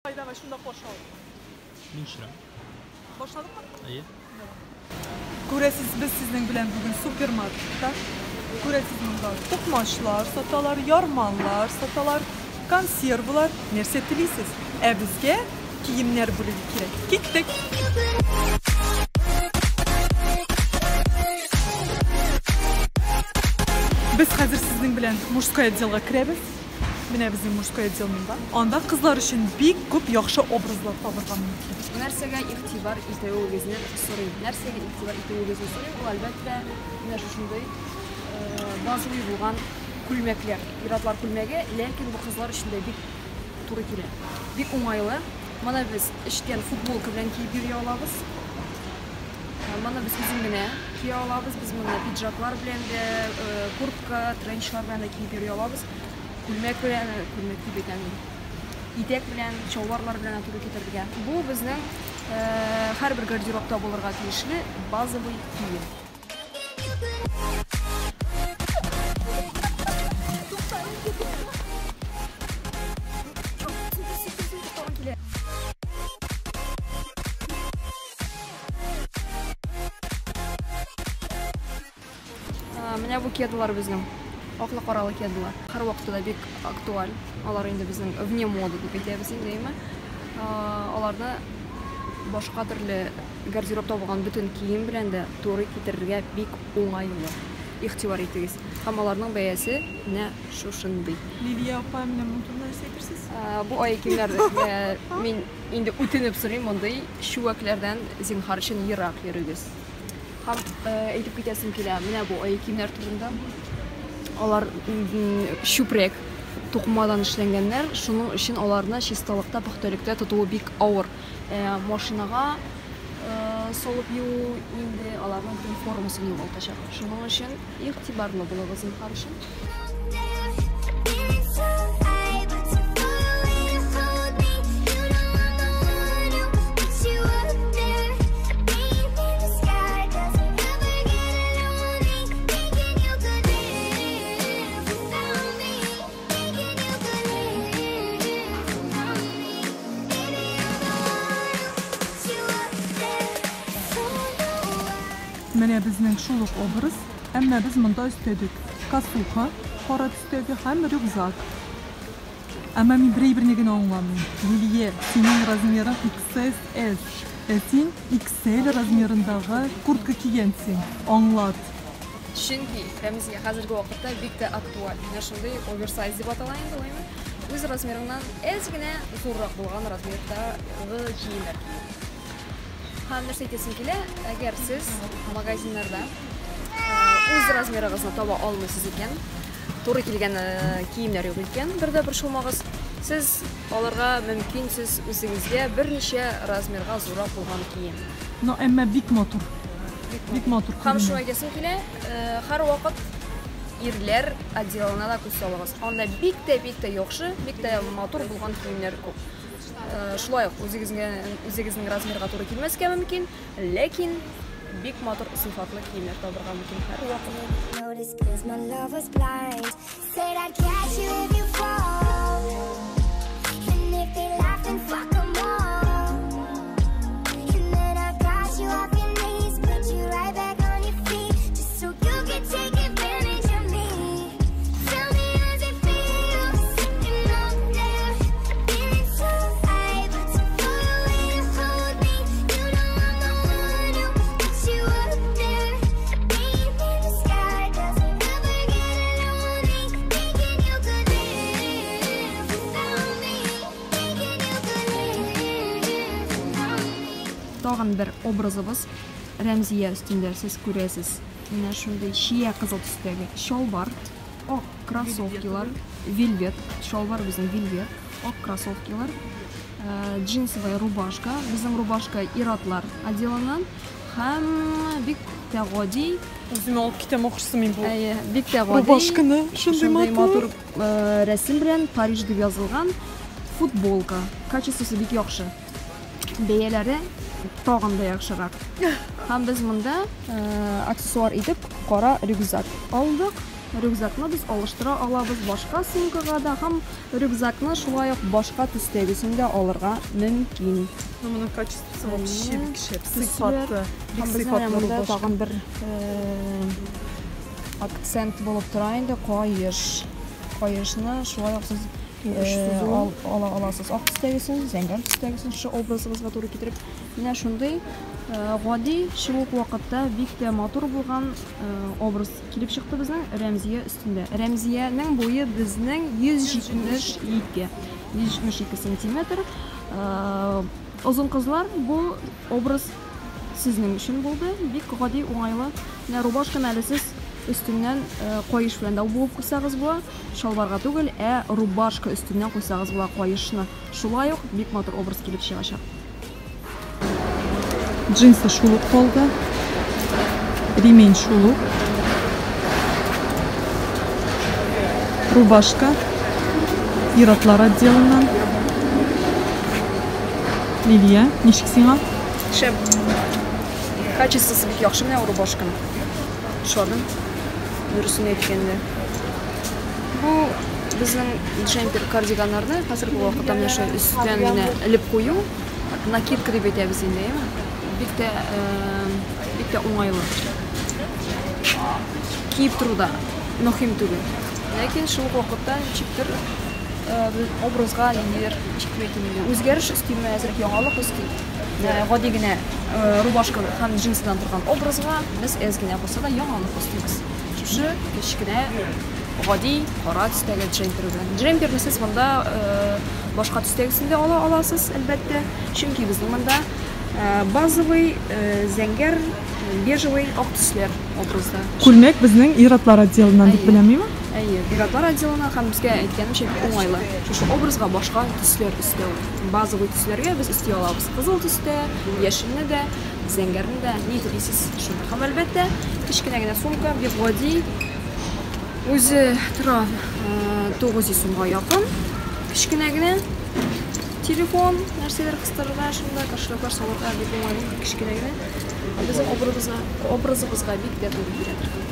Давай, шунда каршы ал. Мин төшерәм. Башладыкмы? Әйе. Күрәсез, без сезнең белән бүген супермаркетта. Күрәсез, монда токмачлар саталар, ярмалар саталар, консервалар, нәрсә телисез. Ә безгә киемнәр бүлеге кирәк. Киттек! Без хәзер сезнең белән мужской отделга керәбез. Менә безнең мужской отдел монда. Анда кызлар өчен бик күп яхшы образлар табырга мөмкин. Нәрсәгә игътибар итүегезне сорыйм. Нәрсәгә игътибар итүегезне сорыйм, ул әлбәттә менә шушындый базовый булган күлмәкләр. Ир-атлар күлмәге, ләкин бу кызлар өчен дә бик туры килә. Бик уңайлы. Моны без эчтән футболка белән киеп йөри алабыз. Моны без үзен генә кия алабыз. Без моны пиджаклар белән дә, куртка, тренчлар белән дә киеп йөри алабыз. Күлмәк белән, күлмәк дип әйтәм мин. Итәк белән, чалбарлар белән туры китерергә. Бу безнең һәрбер гардеробта булырга тиешле базовый кием. Менә бу кедалар безнең. Аклы каралы кедалар. Һәрвакытта да бик актуаль. Алар инде безнең вне моды дип әйтәбез инде, әйме? Аларны башка төрле гардеробта булган бөтен кием белән дә туры китерергә бик уңайлы. Игътибар итегез. Һәм аларның бәясе менә шушындый. Лилия апа, менә моның турында нәрсә әйтерсез? Бу ай киемнәр мин инде үтенеп сорыйм, мондый чүәкләрдән зинһар өчен ерак йөрегез. Һәм әйтеп китәсем килә, менә бу ай киемнәр турында. Алар чүпрәк тукымадан эшләнгәннәр, шуның өчен аларны чисталыкта, пөхтәлектә тотуы бик авыр. Машинага салып юу инде аларның бөтен формасын югалтачак. Шуның өчен игътибарлы булыгыз, зинһар өчен. Менә безнең шул ук образ, әмма без монда өстәдек. Косуха, кара төстәге һәм рюкзак. Әмма мин бер әйберне генә аңламыйм. Лилия, синең размерың XSS, ә син XL размерындагы куртка кигәнсең. Аңлат. Чөнки Рәмзия хәзерге вакытта бик тә актуаль. Менә шундый оверсайз дип атала инде ул, әйме? Үз размерыңнан әз генә зуррак булган размердагы киемнәр кию. Һәм нәрсә әйтәсем килә, әгәр сез магазиннарда үз размерыгызны таба алмыйсыз икән, туры килгән киемнәр юк икән, бер дә борчылмагыз. Сез алырга мөмкинсез үзегезгә берничә размерга зуррак булган кием. Но әмма бик матур. Бик матур Һәм күренә. шуны әйтәсем килә, һәрвакыт ирләр отделына да күз салыгыз. Анда бик тә, бик тә яхшы, бик тә матур булган киемнәр күп. Шулай ук үзегезнең размерга туры килмәскә мөмкин, ләкин бик матур сыйфатлы киемнәр табырга мөмкин һәрвакыт. Notice 'cause my love was blind. Said I'd catch you if you fall. And if they laugh, then fuck 'em all. And then I got you off your knees, put you right back on your feet, just so you could take advantage of me. Tell me how's it feel sitting up there, feeling so high, but too far away to hold me. You know I'm the one who put you up there. Being in the sky doesn't ever get lonely. Thinking you could live without me. Thinking you could live without me. Тагын бер образыбыз Рәмзия өстендә сез күрәсез. Менә шундый чия кызыл төстәге чалбар, ак кроссовкилар, вельвет, чалбар безнең вельвет, ак кроссовкилар, джинсовая рубашка, безнең рубашка ир-атлар отделыннан һәм бик тә гади. Үземә алып китәм ахрысы мин бу. Әйе, бик тә гади. Рубашканы шундый Шундый матур. матур рәсем белән Париж дип язылган футболка. Качествосы бик яхшы. Бәяләре тагын да яхшырак. Һәм без монда аксессуар итеп кара рюкзак алдык. Рюкзакны без алыштыра алабыз башка сумкага да һәм рюкзакны шулай ук башка төстәгесен дә алырга мөмкин. Ну, моның качествосы вообще бик шәп, Төсләр. сыйфатлы. Бик Һәм безнең сыйфатлы менә монда рубашка. тагын бер акцент булып тора инде каеш. Каешны шулай ук сез ала аласыз. Ак төстәгесен, зәңгәр төстәгесен шушы образыгызга туры китереп. Менә шундый гади, шул ук вакытта бик тә матур булган образ килеп чыкты безнең Рәмзия өстендә. Рәмзиянең буе безнең 172. 172 сантиметр. Озын кызлар, бу образ сезнең өчен булды. Бик гади, уңайлы. Менә рубашканы әле сез өстеннән каеш белән дә буып куйсагыз була. Шалбарга түгел, ә рубашка өстеннән куйсагыз була каешны. Шулай ук бик матур образ килеп чыгачак. Джинсы шул ук калды. Ремень шул ук. Рубашка. Ир-атлар отделыннан. Лилия, ничек сиңа? Шәп. Качествосы бик яхшы менә рубашканың. Ошадым. Дөресен әйткәндә. Бу безнең джемпер кардиганнарны хәзерге вакытта менә шулай өстән генә элеп кую, накидка дип әйтәбез инде, әйеме? Бик тә уңайлы. Киеп тору да мөһим түгел. Ләкин шул ук вакытта ничектер образга ниндидер, ничек дип әйтим инде, үзгәреш өстиме, әзрәк яңалык өсти. Гади генә рубашка һәм джинсыдан торган образга без әз генә булса да яңалык өстибез. Шушы кечкенә гади кара төстәге джемпер белән. Джемперны сез монда башка төстәгесен дә ала аласыз, әлбәттә, чөнки безнең монда базовый зәңгәр, бежевый, ак төсләр образда. Күлмәк безнең ир-атлар отделыннан дип беләм, миме? Әйе, ир-атлар отделына һәм безгә әйткәнемчә бик уңайлы. Шушы образга башка төсләр өстәү. Базовый төсләргә без өсти алабыз. Кызыл төстә, яшелне дә, зәңгәрне дә, ни телисез шуны. Һәм әлбәттә, кечкенә генә сумка, бик гади. Үзе тора 900 сумга якын. Кечкенә генә телефон, нәрсәләр кыстырырга, шунда кошелеклар салырга бик уңайлы, кечкенә генә. Безнең образыбызга бик тә туры килә торган.